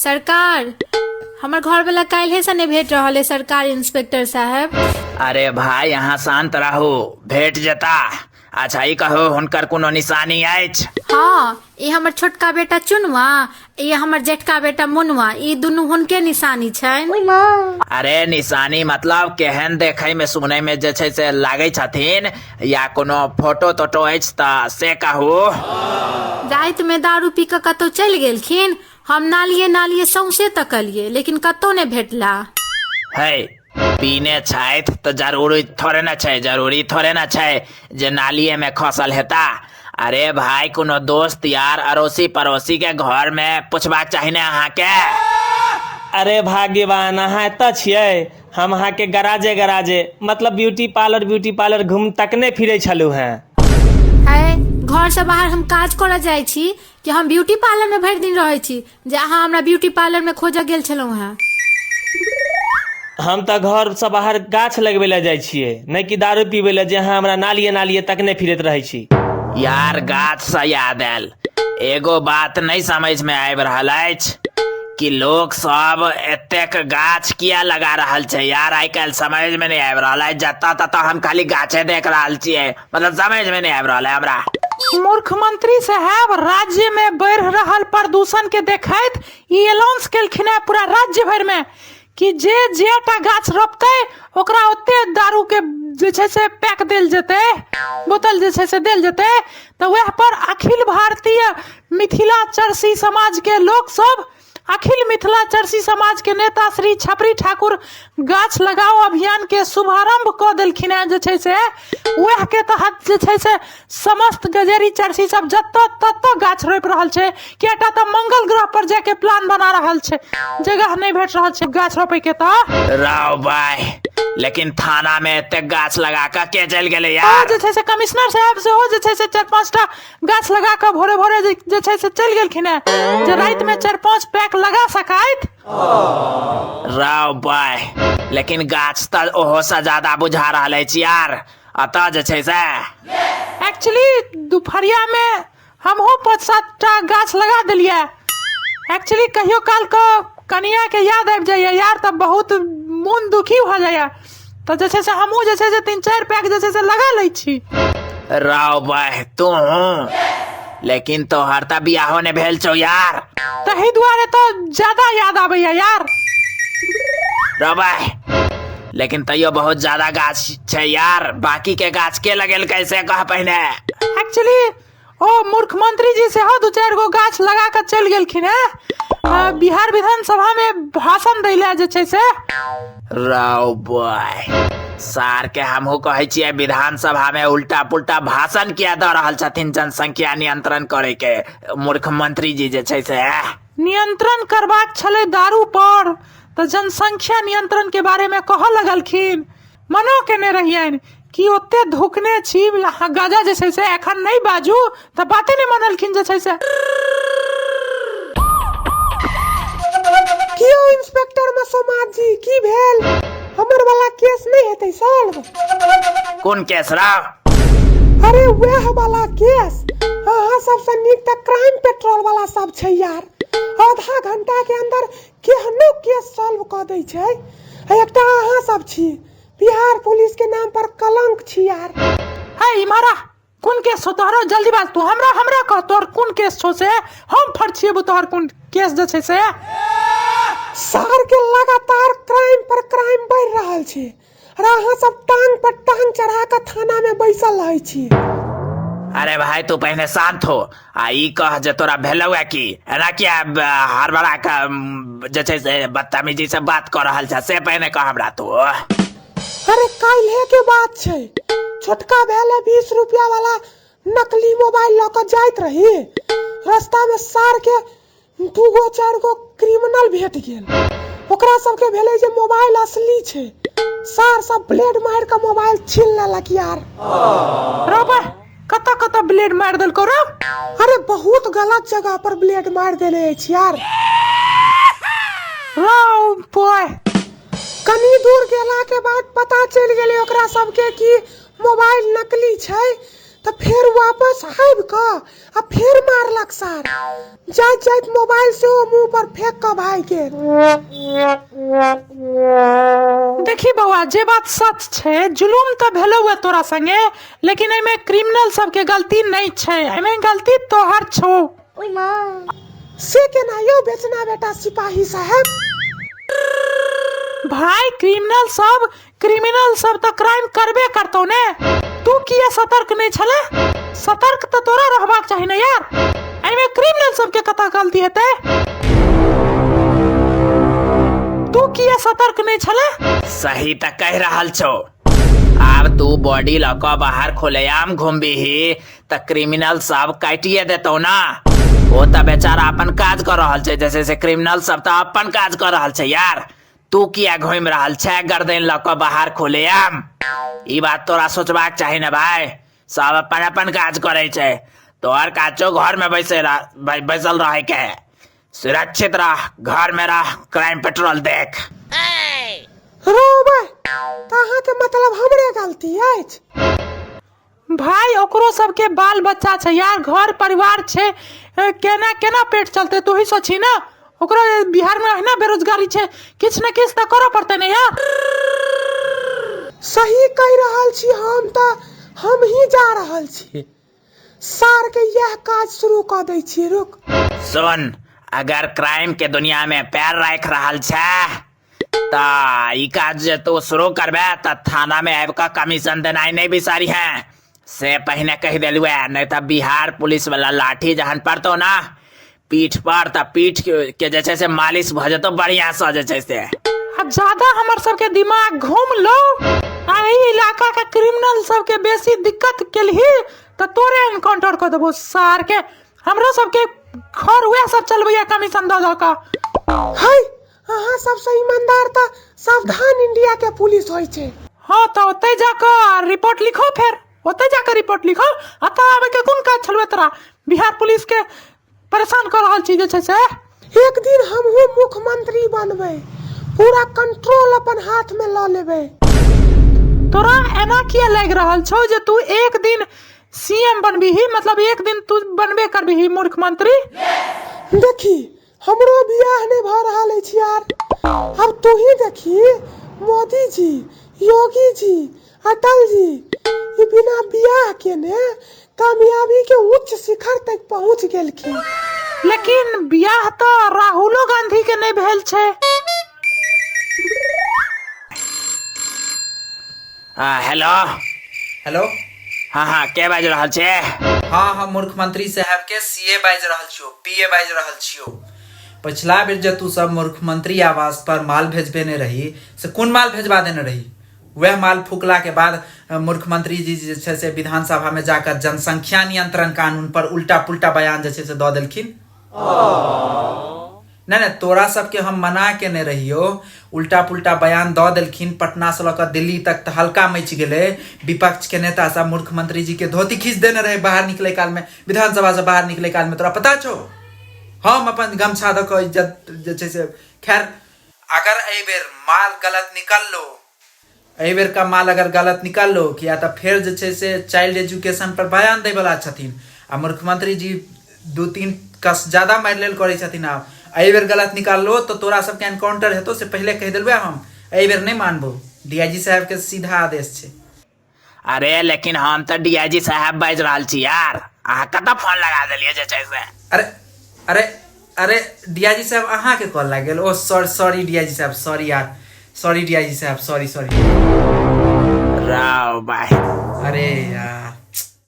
सरकार, हमर घरवला काल्हिसँ नहि भेट रहल अइ सरकार इंस्पेक्टर साहेब। अरे भाई, अहाँ शांत रहू, भेट जेता। अच्छा ई कहू, हुनकर कोनो निशानी अछि? हँ, ई हमर छोटका बेटा चुनवा, ई हमर जेठका बेटा मुनवा, ई दुनू हुनके निशानी छनि। अरे निशानी मतलब केहन देखै में सुनै में जे छै से लागै छथिन, या कोनो फोटो तोटो अछि तऽ से कहू। राति में दारू पी कऽ कतौ चलि गेलखिन, हम नालिये नालिये सौंसे तकलियै, लेकिन कतौ नहि भेटला। है, पीने छथि तऽ जरूरी थोड़े ने छै, जरूरी थोड़े ने छै जे नालिये में खसल हेता। अरे भाई, कोनो दोस्त यार अड़ोसी पड़ोसी के घर में पुछबाक चाही ने अहाँके। अरे भाग्यवान, अहाँ एतऽ छियै? हम अहाँके गराजे गराजे, मतलब ब्यूटी पार्लर घूम तकने फिरै छलहुँ हेँ। है, घरसँ बाहर हम काज करऽ जाइ छी कि हम ब्यूटी पार्लर में भरि दिन रहै छी जे अहाँ हमरा ब्यूटी पार्लर में खोजऽ गेल छलहुँ हेँ? हम तऽ घरसँ बाहर गाछ लगबै लए जाइ छियै, नहि कि दारू पीबै लए जे अहाँ हमरा नालिये नालिये तकने फिरैत रहै छी। यार, गाछसँ याद आयल, एगो बात नहि समझ में आबि रहल अछि कि लोक सब एतेक गाछ किया लगा रहल छै यार। आइ काल्हि समझ में नहि आबि रहल अछि, जतऽ ततऽ हम खाली गाछे देख रहल छियै, मतलब समझ में नहीं आबि रहल है हमरा। मुख्यमंत्री साहब राज्य में बढ़ि रहल प्रदूषण के देखैत ई अनाउंस केलखिन है पूरा राज्य भरि में कि जे जेटा गाछ रोपतै ओकरा ओते दारू के जे छै से पैक देल जेतै, बोतल जे छै से देल जेतै। तऽ वएह पर अखिल भारतीय मिथिला चरसी समाज के लोक सब, अखिल मिथिला चरसी समाज के नेता श्री छपरी ठाकुर गाछ लगाओ अभियान के शुभारंभ कऽ देलखिन हेँ। जे छै से वएह के तहत जे छै से समस्त गजेरी चरसी सब जतऽ ततऽ गाछ रोपि रहल छै। कियाटा तऽ मंगल ग्रह पर जाके प्लान बना रहल छै, जगह नहि भेट रहल छै गाछ रोपै के। तऽ राव भाई, लेकिन थाना में एते गाछ लगा कऽ के चलि गेलै यार? जे छै से कमिश्नर साहब सेहो जे छै से 4-5 टा गाछ लगा कऽ भोरे भोरे जे छै से चलि गेलखिन हेँ जे रातिमे 4-5 पैक लगा सकैत। राव भाई, लेकिन गाछ तऽ ओहो से ज्यादा बुझा रहल अछि यार अतः जे छै से। एक्चुअली दुपहरियामे हमहूँ 5-7 टा गाछ लगा देलियै। एक्चुअली कहियो काल के कनियाके याद आबि जाइए यार, तऽ बहुत मोन दुखी भऽ जाइए, तऽ जे छै से हमहूँ जे छै से 3-4 पैक जे छै से लगा लै छी। राव भाई, तू लेकिन तोहर तऽ बियाहो ने भेल छौ यार। तही दुआरे तऽ ज्यादा याद आबैया यार। राव भाई, लेकिन तैयो बहुत ज्यादा गाछ छै यार। बाकी के गाछ के लगेलकै से कह पहिने। एक्चुअली ओ मुख्यमंत्री जी सेहो 2-4 गो गाछ लगा कऽ चलि गेलखिन हेँ बिहार विधानसभा मे भाषण दै लए जे छै से। राव बॉय, सार के हमहू कहै छियै, विधानसभा में उल्टा पुल्टा भाषण किया दऽ रहल छथिन जनसंख्या नियंत्रण करे के मुख्यमंत्री जी जे छै से? नियंत्रण करबाक छलै दारू पर तऽ जनसंख्या नियंत्रण के बारे मे कहऽ लगलखिन। मनो केने रहियनि कि ओते धुकने छी अहाँ गाजा जे छै से, एखन नहि बाजू, तऽ बाते नहि मानलखिन जे छै से। की यौ इंस्पेक्टर मसोमात जी, की भेल? हमर वाला केस नहि हेतै सॉल्व? कोन केस राव? अरे वएह वाला केस। अहाँ सबसँ नीक तऽ क्राइम पेट्रोल वाला सब छै यार, आधा घंटा के अंदर केहनो केस सॉल्व कऽ दै छै। आ एकटा अहाँ सब छी, बिहार पुलिस के नाम पर कलंक छी यार। है इमारा, कोन केस छौ तोहरो? जल्दी बाज तू हमरा, हमरा कह तोहर कोन केस छौ से हम फरछिएबो, तोहर कोन केस जे छै से। शहर के लगातार क्राइम पर क्राइम बढ़ि रहल छै और अहाँ सब टांग पर टांग चढ़ा कऽ थाना में बैसल रहै छी। अरे भाई, तू पहिने शांत हो आ ई कह जे तोरा भेलौ है की, एना किया हड़बड़ा के जे छै से बदतमीजी से बात कऽ रहल छ, से पहिने कह हमरा तू। अरे काल्हे के बात छै, छोटका भेले 20 रुपया वाला नकली मोबाइल लऽ कऽ जाइत रही, रास्ता में सार के 2 गो 4 गो क्रिमिनल भेट गेल। ओकरा सबके भेलै जे मोबाइल असली छै, सार सब ब्लेड मारि कऽ मोबाइल छीन लेलक यार। रौ, कतऽ कतऽ ब्लेड मारि देलकौ रौ? अरे बहुत गलत जगह पर ब्लेड मारि देने अछि यार। रौ बोय। कनी दूर गेला के बाद पता चलि गेलै ओकरा सबके कि मोबाइल नकली छै, तऽ फेर वापस आबि कऽ आ फेर मारलक सार। जाइत जाइत मोबाइल सेहो मुँह पर फेंक कऽ भागि गेल। देखी बौआ, जे बात सच छै, जुलूम तऽ भेलौ हे तोरा संगे, लेकिन एहिमे क्रिमिनल सबके गलती नहि छै, एहिमे गलती तोहर छौ। से केना यौ बेचना बेटा सिपाही साहेब? भाई क्रिमिनल सब तऽ क्राइम करबे करतौ ने। तू किया सतर्क नहि छले? सतर्क तऽ तोरा रहबाक चाही ने यार। एहिमे क्रिमिनल सबके कतऽ गलती हेतै? तू किया सतर्क नहि छले? सही तऽ कहि रहल छौ। आब तू बॉडी लऽ कऽ बाहर खुलेआम घुमबिही तऽ क्रिमिनल सब काटिए देतौ ना। ओ तऽ बेचारा अपन काज कऽ रहल छै, जैसे से क्रिमिनल सब तऽ अपन काज कऽ रहल छै यार। तू किया घुमि रहल छै गर्दन लऽ कऽ बाहर खुलेआम? ई बात तोरा सोचबाक चाही ने भाय। सब अपन अपन काज करै छै, तोहर काज छौ घर में बैसे बैसल रहे के। सुरक्षित रह, घर में रह, क्राइम पेट्रोल देख। रौ बा, तऽ अहाँके मतलब हमरे गलती अछि? भाई, ओकरो सबके बाल बच्चा छै यार, घर परिवार छै। केना केना पेट चलतै, तू ही सोचही ने। ओकरो बिहार में अहिना बेरोजगारी छै, किछु ने किछु तऽ करऽ पड़तै ने यार। सही कहि रहल छी। हम तऽ हमही जा रहल छी, सारके इएह काज शुरू कऽ दै छी, रुक। सुन, अगर क्राइम के दुनिया में पैर राखि रहल छै तऽ ई काज जे तू शुरू करबे तऽ थाना में आबि कऽ कमीशन देनाइ नहि बिसारी है, से पहिने कहि देलुए। नहि तऽ बिहार पुलिस वाला लाठी जहन पड़तौ ना पीठ पर, तऽ पीठ के जे छै से मालिश भऽ जेतौ बढ़िया सँ जे छै से। आ ज्यादा हमर सबके दिमाग घूम लो आ एहि इलाका के क्रिमिनल सबके बेसी दिक्कत केलही तऽ तोरे एनकाउंटर कऽ देबो सार के। हमरो सबके घर उएह सब चलबैया कमीशन दऽ दऽ कऽ। है, अहाँ सबसँ ईमानदार तऽ सावधान इंडिया के पुलिस होइ छै। हाँ, तऽ ओतहि जाकऽ रिपोर्ट लिखो, फेर ओतहि जाकऽ रिपोर्ट लिखो। एतऽ आबैके कोन काज छलौ तोरा? बिहार पुलिस के परेशान कऽ रहल छी जे छै से। एक दिन हमहूँ मुख्यमंत्री बनबै, पूरा कंट्रोल अपन हाथ में लऽ लेबै। तोरा एना किया लागि रहल छौ जे तू एक दिन सीएम बनबिही? मतलब एक दिन तू बनबे करबिही मुख्यमंत्री? देखी, हमरो बियाह नहि भऽ रहल अछि यार। अब तू ही देखी, मोदी जी, योगी जी, अटल जी ई बिना बियाह केने कामयाबी के उच्च शिखर तक पहुंच गेलखिन। लेकिन बियाह तऽ राहुलो गांधी के नहि भेल छै। हाँ, हेलो। हेलो। हाँ हाँ, के बाजि रहल छै? हाँ, हम मुख्यमंत्री साहब के सीए बाजि रहल छियौ, पीए बाजि रहल छियौ। पछिला बेर जे तू सब मुख्यमंत्री आवास पर माल भेजबेने रही, से कोन माल भेजबा देने रही? वएह माल फूकला के बाद मुख्यमंत्री जी जे छै से विधानसभा में जाकर जनसंख्या नियंत्रण कानून पर उल्टा पुल्टा बयान जे छै से दऽ देलखिन। नहि नहि, तोरा सबके हम मना केने रहियो। उल्टा पुल्टा बयान दऽ देलखिन, पटना से लऽ कऽ दिल्ली तक तऽ हल्का मचि गेलै। विपक्ष के नेता सब मुख्यमंत्री जी के धोती खींच देने रहे बाहर निकले काल में, विधानसभा से बाहर निकले काल में। तोरा पता छौ? हम अपन गमछा दऽ कऽ इज्जत जे छै से। खैर, अगर एहि बेर माल गलत निकललो, एहि बेर का माल अगर गलत निकललो, किया तऽ फेर जे छै से चाइल्ड एजुकेशन पर बयान दै वला छथिन आ मुख्यमंत्री जी 2-3 कस ज्यादा मारि लेल करै छथिन। आब एहि बेर गलत निकाललो तऽ तोरा सबके एनकाउंटर हेतौ, से पहिले कहि देलबै हम। एहि बेर नहि मानबो, डीआईजी साहब के सीधा आदेश छै। अरे, लेकिन हम तऽ डीआईजी साहब बाजि रहल छी यार। अहाँ कतऽ फोन लगा देलियै जे छै से? अरे अरे अरे, डीआईजी साहब, अहाँके कॉल लागि गेल। ओ सॉरी सॉरी डीआईजी साहब, सॉरी यार, सॉरी डीआईजी साहब, सॉरी सॉरी। राव भाई। अरे यार।